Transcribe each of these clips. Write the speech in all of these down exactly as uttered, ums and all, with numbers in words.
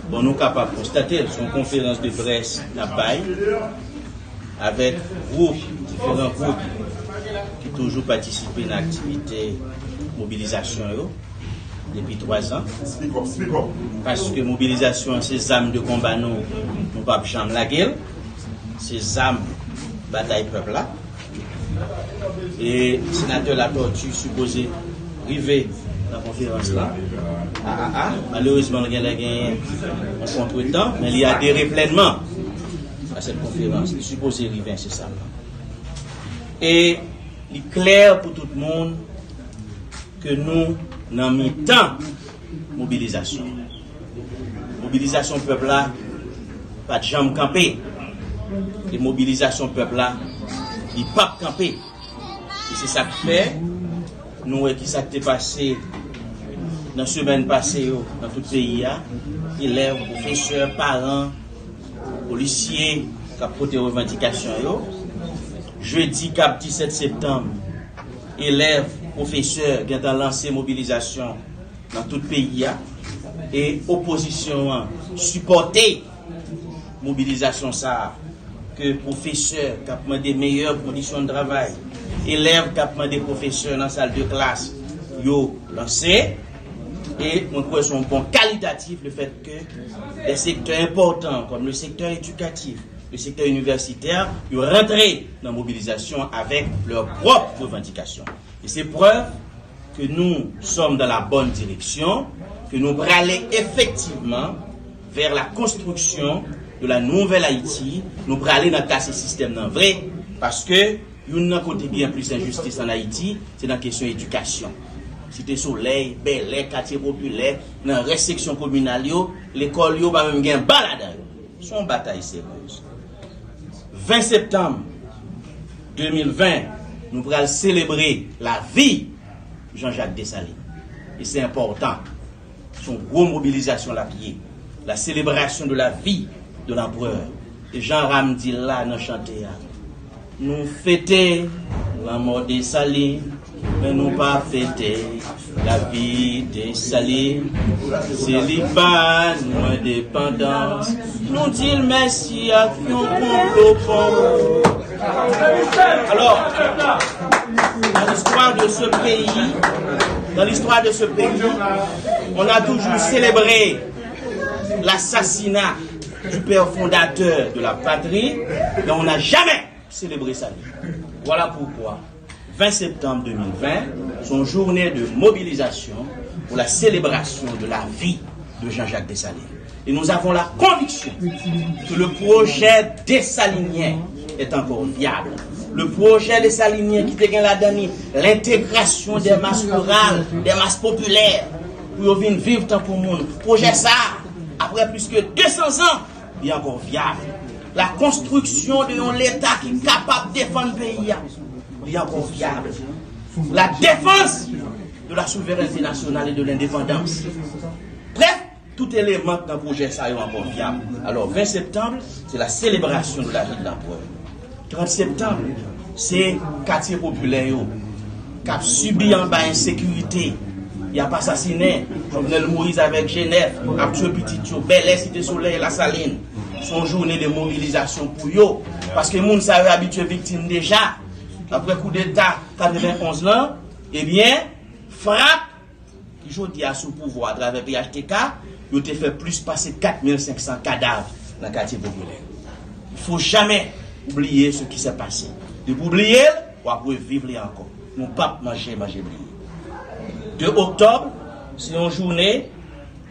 Bon, nou kapab konstate l, se yon konferans de près n ap bay avèk gwoup, diferan gwoup ki toujou patisipe nan aktivite mobilizasyon yo depi twa zan. Paske mobilizasyon an se zam de konba nou, nou p ap janm lage l. Se zam batay pèp la. E senatè Latortue sipoze rive nan konferans la. A, a, a, malerezman, l genlè genyen yon kontretan, men li adere plènman a cette conférence. Li sipoze rive ensesamman. E li klè pou tout moun ke nou nan mitan mobilizasyon. Mobilizasyon pèp la pa t janm kanpe. E mobilizasyon pèp la, li p ap kanpe. E se sa k fè, nou wè ki sa k te pase nan semèn pase yo nan tout peyi a. Elèv, pwofesè, paran, polisye k ap pote revandikasyon yo. Jedi k ap disèt septanm, elèv, pwofesè gentan lanse mobilizasyon nan tout peyi a. E opozisyon an sipòte mobilizasyon sa a, ke pwofesè k ap mande meyè kondisyon de travay, elèv k ap mande pwofesè nan sal de klas yo lanse. E mwen kwè se yon bon kalitatif le fèt ke de sektè enpòtan kòm le sektè edikatif, le sektè inivèsitè, yo rantre nan mobilizasyon avèk lè pwòp revandikasyon. E se prèv que nous sommes dans la bonne direction, que nou prale efektivman vers la construction de la nouvelle Haïti, nou prale nan kase sistèm nan vre, paske youn nan kote ki gen plis enjistis ann Ayiti, se nan kesyon edikasyon. Site Solèy, Bèlè, katye popilè, nan rès seksyon kominal yo, lekòl yo pa menm gen ban ladan yo. Se yon batay serye. Ven septanm de mil ven, nou pral selebre lavi Jean-Jacques Dessalines. E se enpòtan. Se yon gwo mobilizasyon l ap ye. La célébration de la vie de l'empereur. E jan Ram di l la nan chante a, nou fete lanmò Desalin, men nou pa fete lavi Desalin. Se li k ba nou endepandans. Nou di l mèsi ak yon konplo fò. Alors, dans l'histoire de ce pays, dans l'histoire de ce pays, on a toujours célébré l'assassinat du père fondateur de la patrie, mais on n'a jamais célébré sa. Voilà pourquoi vingt septembre deux mille vingt, c'est une journée de mobilisation pour la célébration de la vie de Jean-Jacques Dessalines. Et nous avons la conviction que le projet dessalinien est encore viable. Le projet dessalinien ki te gen ladan li lentegrasyon de mas riral, de mas popilè, pou yo vin viv tankou moun. Pwojè sa a, apre plis ke de san zan, li ankò vyab. La konstriksyon de yon Leta ki kapab defann peyi a, li ankò vyab. La défense de la souveraineté nationale et de l'indépendance. Bref, tout eleman k nan pwojè sa yo ankò vyab. Alò, ven septanm, se la selebrasyon de la vi de l'empereur. Trant septanm, se katye popilè yo k ap sibi anba ensekirite. Y ap asasinen Jovenel Moïse avèk G nèf, ap tiye pitit yo, Bèlè, Site Solèy, Lasalin. Se yon jounen de mobilizasyon pou yo. Paske moun sa yo abitye viktim deja. Apre koudeta katrevenonz lan, ebyen, frap ki jodi a sou pouvwa atravè P H T K, yo te fè plis pase kat mil senk san kadav nan katye popilè. Il faut jamais oublier ce qui s'est passé. Depi w bliye l, w ap reviv li ankò. Nou p ap manje, manje bliye. De oktòb, se yon jounen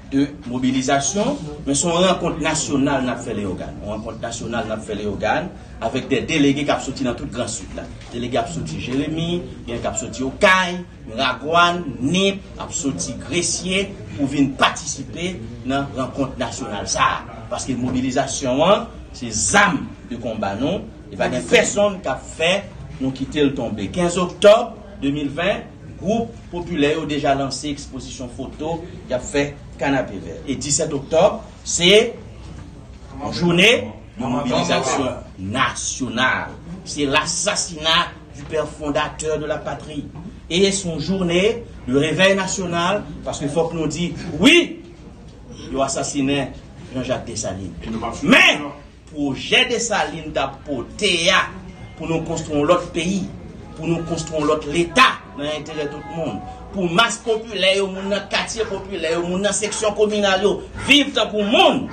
de mobilizasyon, men se yon rankont nasyonal n ap fè Leyogàn. Yon rankont nasyonal n ap fè Leyogàn avèk de delege k ap soti nan tout Gran Sid la. Delege ap soti Jeremi, gen k ap soti Okay, Miragwàn, Nip, ap soti Gresye pou vin patisipe nan rankont nasyonal sa a. Paske mobilizasyon an, se zam de konba nou. E pa gen pèsonn k ap fè nou kite l tonbe. Kenz oktòb de mil ven, gwoup popilè yo deja lanse ekspozisyon foto y ap fè Kanapevè. E disèt oktòb, se yon jounen de mobilizasyon nasyonal. Se lasasina du père fondateur de la patrie. E se yon jounen de réveil national, paske fòk nou di, wi, yo asasinen Jean-Jacques Dessalines. Men, pwojè Dessalines t ap pote a pou nou konstwi yon lòt peyi, pou nou konstwi yon lòt Leta nan enterè tout moun, pou mas popilè yo, moun nan katye popilè yo, moun nan seksyon kominal yo, viv tankou moun,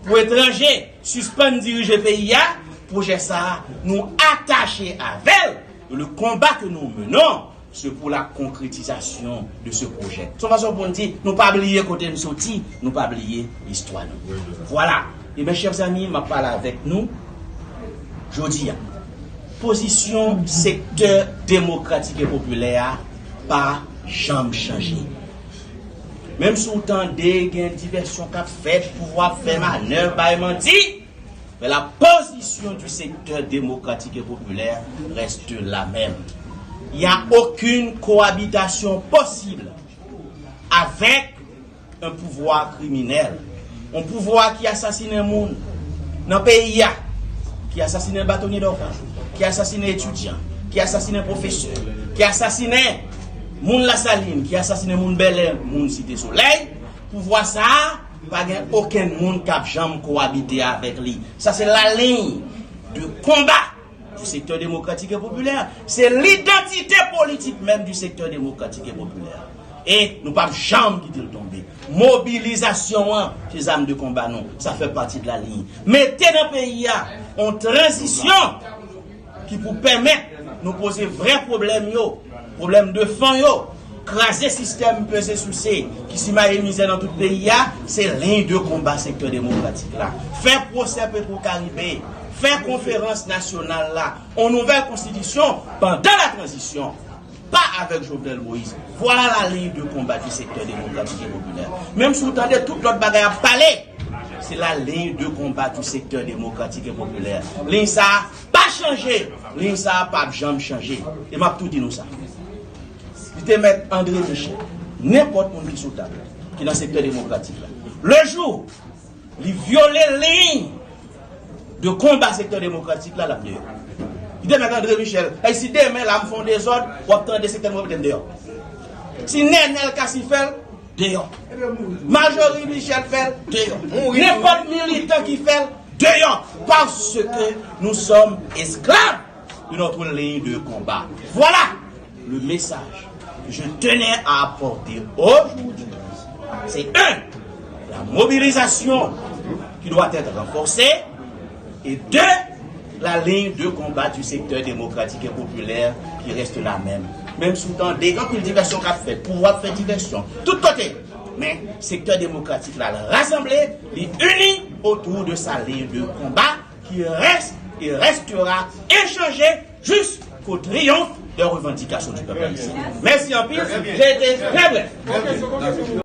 pou etranje sispann dirije peyi a, pwojè sa a, nou atache avè l. Le combat que nous menons, c'est pour la concrétisation de ce projet. Se yon fason pou n di, nou pa bliye kote n soti, nou pa bliye istwa nou. Vwala. E mes chers amis, m ap pale avèk nou jodi a. Pozisyon sektè demokratik e popilè a pa janm chanje. Menm si w tande gen divèsyon k ap fèt, pouvwa ap fè manèv, bay manti, mais la position du secteur démocratique et populaire reste la même. Il n'y a aucune cohabitation possible avec un pouvoir criminel. Un pouvoir ki asasinen moun nan peyi a, ki asasinen batonye Dorval, ki asasinen etidyan, ki asasinen pwofesè, ki asasinen moun Lasalin, ki asasinen moun Bèlè, moun Site Solèy, pouvwa sa a, pa gen okenn moun k ap janm kowabite avèk li. Sa se la ligne de combat du secteur démocratique et populaire. Se lidantite politik menm du secteur démocratique et populaire. E nou p ap janm kite l tonbe. Mobilizasyon an, se zam de konba nou. Sa fè pati de la ligne. Mete nan peyi a yon tranzisyon ki pou pèmèt nou poze vrè pwoblèm yo, pwoblèm de fon yo, kraze sistèm peze souse ki simaye mizè nan tout peyi a, se liy de konba sektè demokratik la. Fè pwosè Petro Caribe, fè konferans nasyonal la, yon nouvèl konstitisyon pandan la tranzisyon, pa avèk Jovenel Moïse. Vwala la liy de konba di sektè demokratik e popilè. Menm si w tande tout lòt bagay ap pale, se la liy de konba di sektè demokratik e popilè. Liy sa a pa chanje, liy sa a p ap janm chanje. E m ap tou di nou sa. Li te mèt André Michel, nenpòt moun ki sou tab la, ki nan sektè demokratik la. Le jou li vyole liy de konba sektè demokratik la, l ap deyò. Li te mèt André Michel. E si demen la m fè yon dezòd, w ap tande sektè demokratik deyò. Si Nènèl Cassy fè l, deyò. Marjorie Michel fè l, deyò. Nenpòt militan ki fè l, deyò. Parce que nous sommes esclaves de notre ligne de combat. Voilà le message que je tenais à apporter aujourd'hui. C'est un, la mobilisation qui doit être renforcée, et deux, la ligne de combat du secteur démocratique et populaire qui reste la même. Menm si w tande gen anpil divèsyon k ap fèt, pouvwa ap fè divèsyon tout kote, men sektè demokratik la, l rasanble, li ini autour de sa ligne de combat qui reste et restera inchangé jusqu'au triomphe des revendications du peuple haïtien. Mèsi anpil, j'ai été très bref.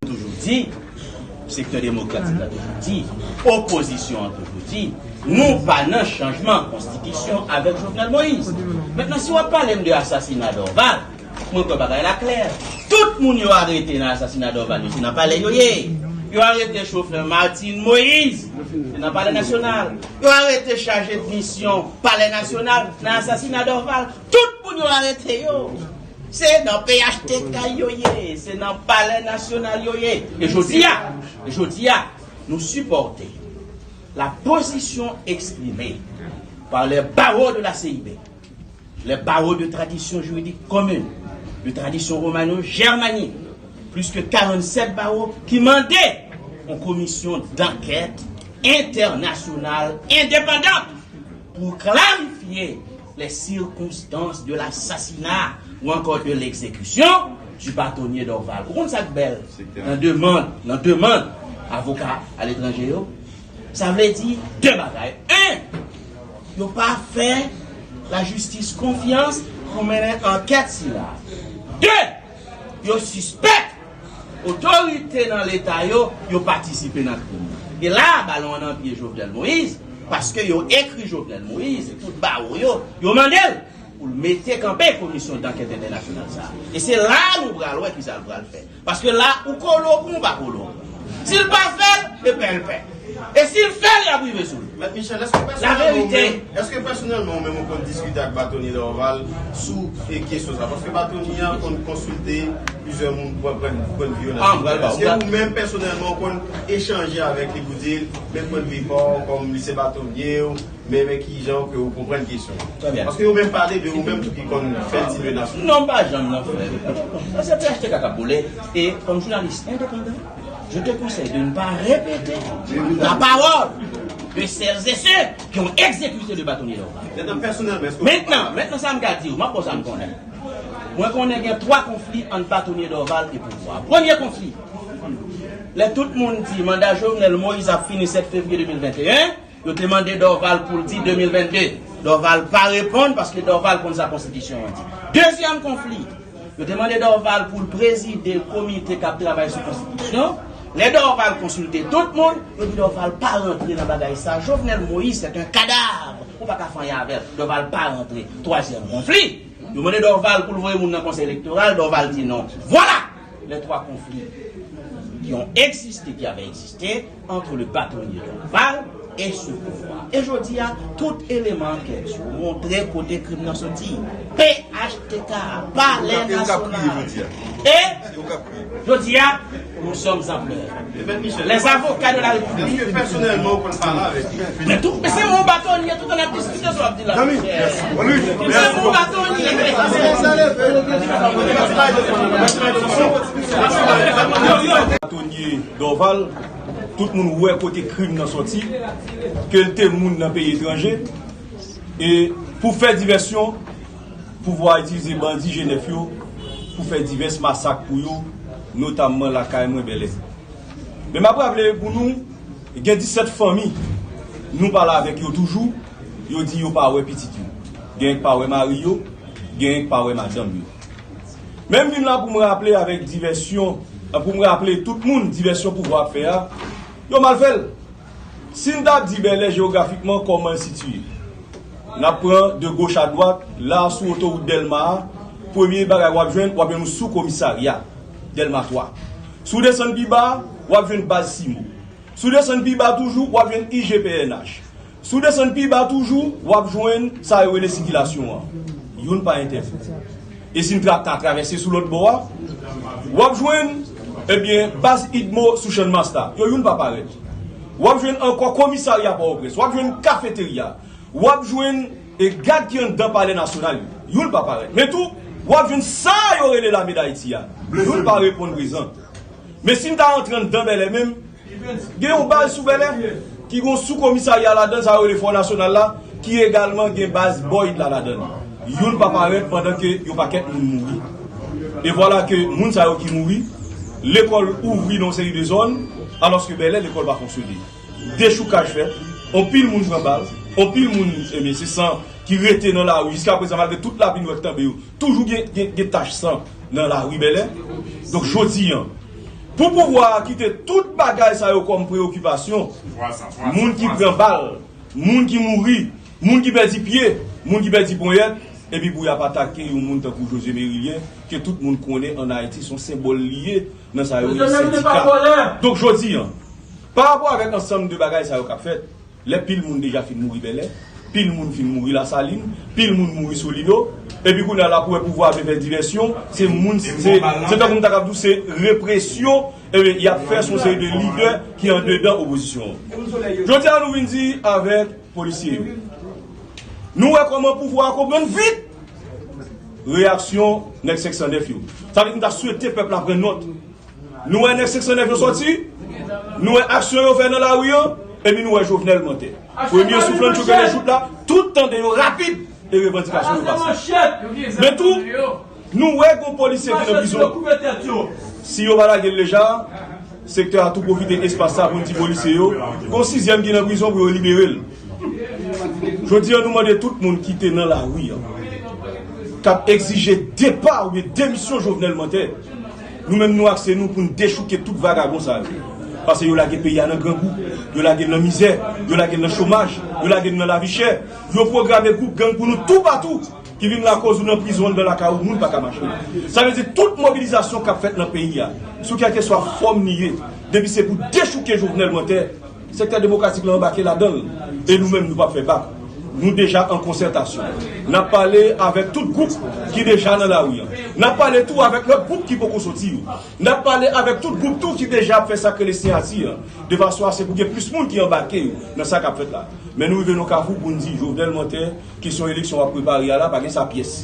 Toujou di, sektè demokratik la toujou di, opozisyon an toujou di, nou pa nan chanjman konstitisyon avèk Jovenel Moïse. Mentnan, si w ap pale m de asasina Dorval, mwen kwè bagay la klè. Tout moun yo arete nan asasina Dorval yo, se nan palè yo ye. Yo arete chofè Martine Moïse, se nan Palè Nasyonal. Yo arete chaje de misyon Palè Nasyonal nan asasina Dorval. Tout moun yo arete yo, se nan P H T K yo ye, se nan Palè Nasyonal yo ye. E jodi a, e jodi a, nou sipòte la position exprimée par les barreaux de la C I B, les barreaux de tradition juridique commune, de tradition romano-germanique, plus que quarante-sept barreaux ki mande yon komisyon d'ankèt entènasyonal endepandant pou klarifye les circonstances de l'assassinat ou encore de l'exécution du bâtonnier Dorval. Ou konn sa k bèl nan demann, nan demann avoka aletranje yo? Sa vle di de bagay. En, yo pa fè lajistis konfyans pou mennen ankèt sila. De, yo sispèk otorite nan Leta yo, yo patisipe nan krim nan. E la, balon an nan pye Jovenel Moïse, paske yo ekri Jovenel Moïse, tout bawo yo, yo mande l pou l mete kanpe komisyon dankèt entènasyonal sa a. E se la nou pral wè kisa l pral fè. Paske la, ou kolo pou ou pa kolo. Si l pa fè l, e pè l pè. E si l fè l, y ap rive sou l. Mèt Michel, èske pèsonèlman ou menm, èske pèsonèlman ou menm ou konn diskite ak Batonye Dorval sou e kesyon sa? Paske Batonye a konn konsilte plizyè moun pou pran pwennvi yo nan sektè. Èske ou menm pèsonèlman ou konn echanje avèk li pou di l men pwennvi pa w kòm li se batonye w, men men kijan ke ou konprann kesyon an? Paske yo menm pale de ou menm tou ki konn fè ti menas. Non, m pa janm nan frè. Sa se P H T K k ap boule. E kòm jounalis endepandan, je te conseille de ne pas répéter la parole de celles et ceux qui ont exécuté le bâtonnier Dorval. Maintenant, maintenant sa m ka di w, m ap ba w sa m konnen. Mwen konnen gen twa konfli ant Batonye Dorval e pouvwa. Premye konfli, lè tout moun di manda Jovenel Moïse ap fini sèt fevriye de mil venteyen, yo te mande Dorval pou l di de mil vennde. Dorval pa reponn paske Dorval konn sa konstitisyon an di. Dezyèm konfli, yo te mande Dorval pou l prezide komite k ap travay sou konstitisyon. Lè Dorval konsilte tout moun, yo di Dorval pa rantre nan bagay sa. Jovenel Moïse c'est un cadavre. Ou pa ka fè anyen avè l. Dorval pa rantre. Twazyèm konfli, yo mande Dorval pou l voye moun nan konsèy elektoral. Dorval di non. Vwala les trois conflits qui ont existé, qui avaient existé entre le bâtonnier Dorval et ce pouvoir. E jodi a, tout eleman ankèt yo montre kote krim nan soti. P H T K, Palè Nasyonal. E jodi a, nous sommes en pleurs. Les avocats de la République. Èske pèsonèlman ou konn pale avèk li? Men tou, men se yon batonye, tout an ap diskite sa w ap di la. Monchè. Se yon batonye. Batonye Dorval, tout moun wè kote krim nan sòti, ke l te moun nan peyi etranje, e pou fè divèsyon, pouvwa a itilize bandi G nèf yo pou fè divès masak pou yo, notamman lakay mwen Bèlè. Men m ap raple pou nou, gen disèt fanmi, nou pale avèk yo toujou, yo di yo pa wè pitit yo. Genyen k pa wè mari yo, genyen k pa wè madanm yo. Men m vin la pou m raple avèk divèsyon, pou m raple tout moun divèsyon pouvwa ap fè a, yo mal fè l. Si n ta di Bèlè jewografikman kòman l sitiye, n ap pran de goch a dwat, la sou otowout Dèlma a, premye bagay w ap jwenn, w ap jwenn yon sou komisarya Dèlma twa. Si w desann pi ba, w ap jwenn baz Simo. Si w desann pi ba toujou, w ap jwenn I G P N H. Si w desann pi ba toujou, w ap jwenn sa yo rele sikilasyon an. Youn pa entèdi. E si n ta travèse sou lòt bò a, w ap jwenn, ebyen, baz Idmo sou Channmas la. Yo youn pa parèt. W ap jwenn ankò komisarya Pòtoprens. W ap jwenn kafeterya. W ap jwenn e gad ki anndan Palè Nasyonal yo. Youn pa parèt. Men tou, w ap jwenn sa yo rele Lame Dayiti a. Youn pa reponn prezan. Men si n ta rantre anndan Bèlè menm, gen yon baz sou Bèlè ki gen yon sou komisarya ladan l, sa yo rele Fò Nasyonal la, ki egalman gen baz Boyd la ladan l. Youn pa parèt pandan ke yon pakèt moun mouri. E vwala ke moun sa yo ki mouri, lekòl ouvri nan yon seri de zòn, alòske Bèlè lekòl pa fonksyone. Dechoukaj fèt, anpil moun pran bal, anpil moun, ebyen, se san ki rete nan lari jiskaprezan, malgre tout lapli nou wè k tonbe yo. Toujou gen, gen, gen tach san nan lari Bèlè. Donk, jodi a, pou pouvwa a kite tout bagay sa yo kòm preyokipasyon, moun ki pran bal, moun ki mouri, moun ki pèdi pye, moun ki pèdi ponyèt, epi pou y ap atake yon moun tankou José Mérilien, ke tout moun konnen ann Ayiti, se yon senbòl li ye nan sa yo rele sendika. Donk, jodi a, pa rapò avèk ansanm de bagay sa yo k ap fèt, lè pil moun deja fin mouri Bèlè, pil moun fin mouri Lasalin, pil moun mouri Solino, epi kounye a la pou wè pouvwa a vle fè divèsyon, se moun, se, se tankou m ta kab di w se represyon, ebyen, y ap fè sou yon seri de lidè ki andedan opozisyon an. Jodi a, nou vin di avèk polisye yo. Nou wè kòman pouvwa a konprann vit reyaksyon nèg senk san nèf yo. Sa vle di m ta swete pèp la pran nòt. Nou wè nèg senk san nèf yo sòti, nou wè aksyon yo fè nan lari an, epi nou wè Jovenel mantè. Premye souf lan tchouke le jout la, tout tande yo rapid e revandikasyon yo pase. Men tou, nou wè gon polisye ki nan prizon. Si yo pa lage l deja, sektè a tou pwofite espas sa pou n di polisye yo, gon sizyèm ki nan prizon pou yo libere l. Jodi a, nou mande tout moun ki te nan lari an, k ap egzije depa oubyen demisyon Jovenel mantè. Nou menm, nou akse nou pou n dechouke tout vagabon sa yo. Paske yo lage peyi a nan grangou, yo lage n nan mizè, yo lage n nan chomaj, yo lage n nan lavi chè. Yo pwograme gwoup gang pou nou toupatou ki vin lakòz ou nan prizon, anndan lakay ou, moun pa ka mache. Sa vle di tout mobilizasyon k ap fèt nan peyi a, sou kèlkeswa fòm li ye, depi se pou dechouke Jovenel mantè, Sektè demokratik la anbake ladan l. E nou menm, nou p ap fè bak. Nou deja an konsètasyon. N ap pale avèk tout gwoup ki deja nan lari an. N ap pale tou avèk lòt gwoup ki poko soti yo. N ap pale avèk tout gwoup tou ki deja ap fè sa k rele siyati an. De fason a se pou gen plis moun ki anbake yo nan sa k ap fèt la. Men nou rive nan kafou pou n di Jovenel mantè, kesyon eleksyon w ap prepare a la, pa gen sa pyès.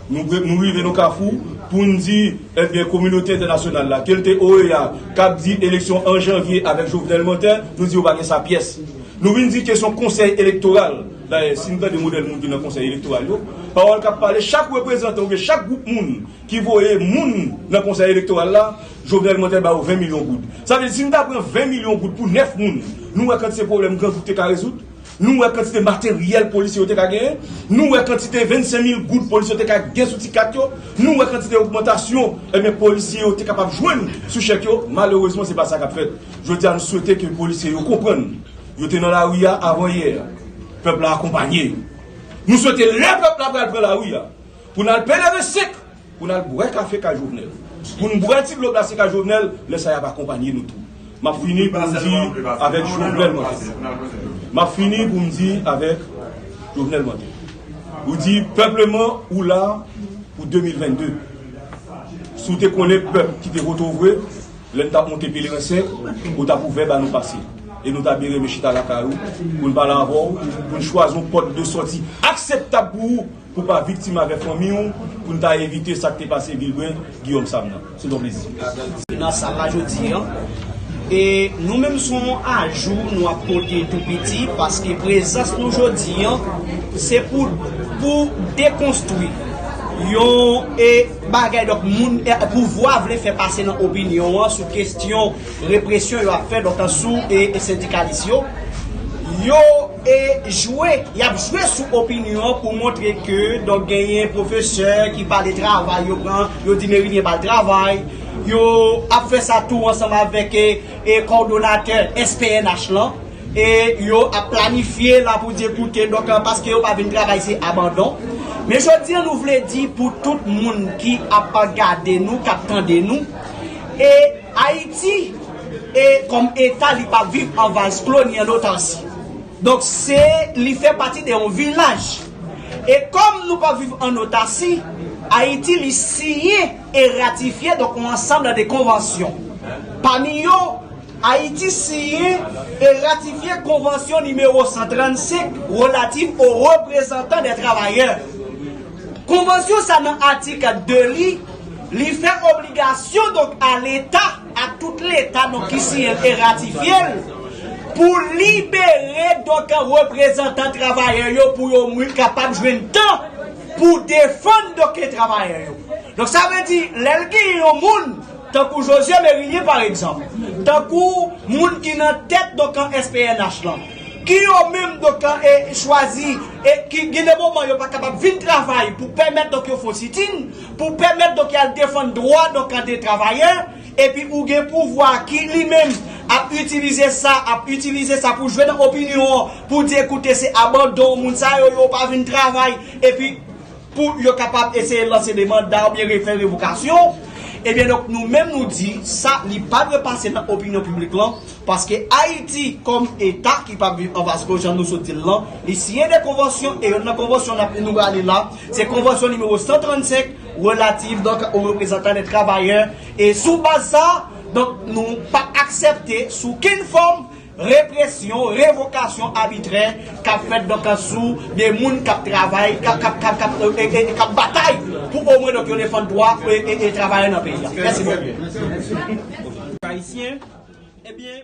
Nou, nou rive nan kafou pou n di, ebyen, kominote entènasyonal la, ke l te O E A, k ap di eleksyon an janvye avèk Jovenel mantè, nou di yo pa gen sa pyès. Nou vin di kesyon konsèy elektoral. Dayè, si n tande modèl moun ki nan konsèy elektoral yo, pawòl k ap pale, chak reprezantan oubyen chak gwoup moun ki voye moun nan konsèy elektoral la, Jovenel mantè ba yo ven milyon goud. Sa vle di, si n ta pran ven milyon goud pou nèf moun, nou wè kantite pwoblèm Grangou te ka rezoud? Nou wè kantite materyèl polisye yo te ka genyen? Nou wè kantite vennsenk mil goud polisye yo te ka gen sou ti kat yo? Nou wè kantite ogmantasyon, ebyen, polisye yo te kapab jwenn sou chèk yo? Malerezman, se pa sa k ap fèt. Jodi a, nou swete ke polisye yo konprann. Yo te nan lari a avan yè. Pèp la akonpanye yo. Nou swete lè pèp la pral pran lari a, pou n al Pelerin senk, pou n al bwè kafe kay Jovenel, pou n bwè ti dlo glase kay Jovenel, lè sa y ap akonpanye nou tou. M ap fini pou m di avèk Jovenel mantè. M ap fini pou m di avèk Jovenel mantè. Ou di pèpleman ou la pou de mil vennde. Si w te konnen pèp ki te vote w vre, lè n t ap monte Pelerin senk, ou t ap ouvè ba nou pase. E nou ta byen renmen chita lakay ou, pou n pale avè w, pou n chwazi yon pòt de sòti akseptab pou ou, pou w pa viktim avèk fanmi w, pou n ta evite sa k te pase Vilbrun, Guillaume Sam nan. Se yon plezi. Nan sal la jodi an. E nou menm se yon ajou nou ap pote tou piti, paske prezans nou jodi an, se pou, pou dekonstwi yon, e, bagay, donk, moun, e, pouvwa vle fè pase nan opinyon an sou kesyon represyon yo ap fè, donk, sou, e, e, sendikalis yo. Yo, e, jwe, y ap jwe sou opinyon an pou montre ke, donk, genyen pwofesè ki pale travay, yo pran, yo di Merilien pa al travay, yo ap fè sa tou ansanm avèk, e, e, kòdonatè S P N H lan, e yo ap planifye la pou di, koute, donk, paske yo pa vin travay, se abandon. Men jodi an, nou vle di pou tout moun ki ap gade nou, k ap tande nou, e Ayiti, e kòm eta, li pa viv an vaz klo ni an otasi. Donk, se, li fè pati de yon vilaj. E kòm nou pa viv an otasi, Ayiti, li siyen e ratifye, donk, yon ansanm de konvansyon. Pami yo, Ayiti siyen e ratifye konvansyon nimewo san trannsenk relatif o reprezantan dè travayè. Konvansyon sa nan atik de li, li fè obligasyon, donk, a Leta, a tout Leta, donk, ki siyen l e ratifye l, pou libere, donk, reprezantan travayè yo, pou yo mwen kapab jwenn tan pou defann, donk, travayè yo. Donk, sa vle di, lè l gen yon moun, tankou José Merilien, pa egzanp, tankou moun ki nan tèt, donk, an S P N H lan, ki yo menm, donk, e, chwazi, e ki gen de moman yo pa kapab vin travay pou pèmèt, donk, yo fè yon sitin, pou pèmèt, donk, y al defann dwa, donk, de travayè, epi ou gen pouvwa ki li menm ap itilize sa, ap itilize sa pou jwe nan opinyon an, pou di, ekoute, se abandon, moun sa yo, yo pa vin travay, epi pou yo kapab eseye lanse de manda oubyen refè revokasyon, ebyen, donk, nou menm nou di, sa, li pa dwe pase nan opinyon piblik lan, paske Ayiti, kòm eta ki pa viv an vaz klo, jan nou sot di l lan, li siyen de konvansyon, e yonn nan konvansyon n ap, nou prale la, se konvansyon nimewo san trannsenk, relatif, donk, o reprezantan dè travayè, e sou baz sa, donk, nou p ap aksepte, sou okenn fòm, represyon, revokasyon abitrè k ap fèt, donk, sou de moun k ap travay, k ap, k ap, k ap, k ap, e, e, e, k ap batay pou omwen, donk, yo defann dwa, e, e, e, travayè nan peyi a. Mèsi bokou. Ayisyen, ebyen,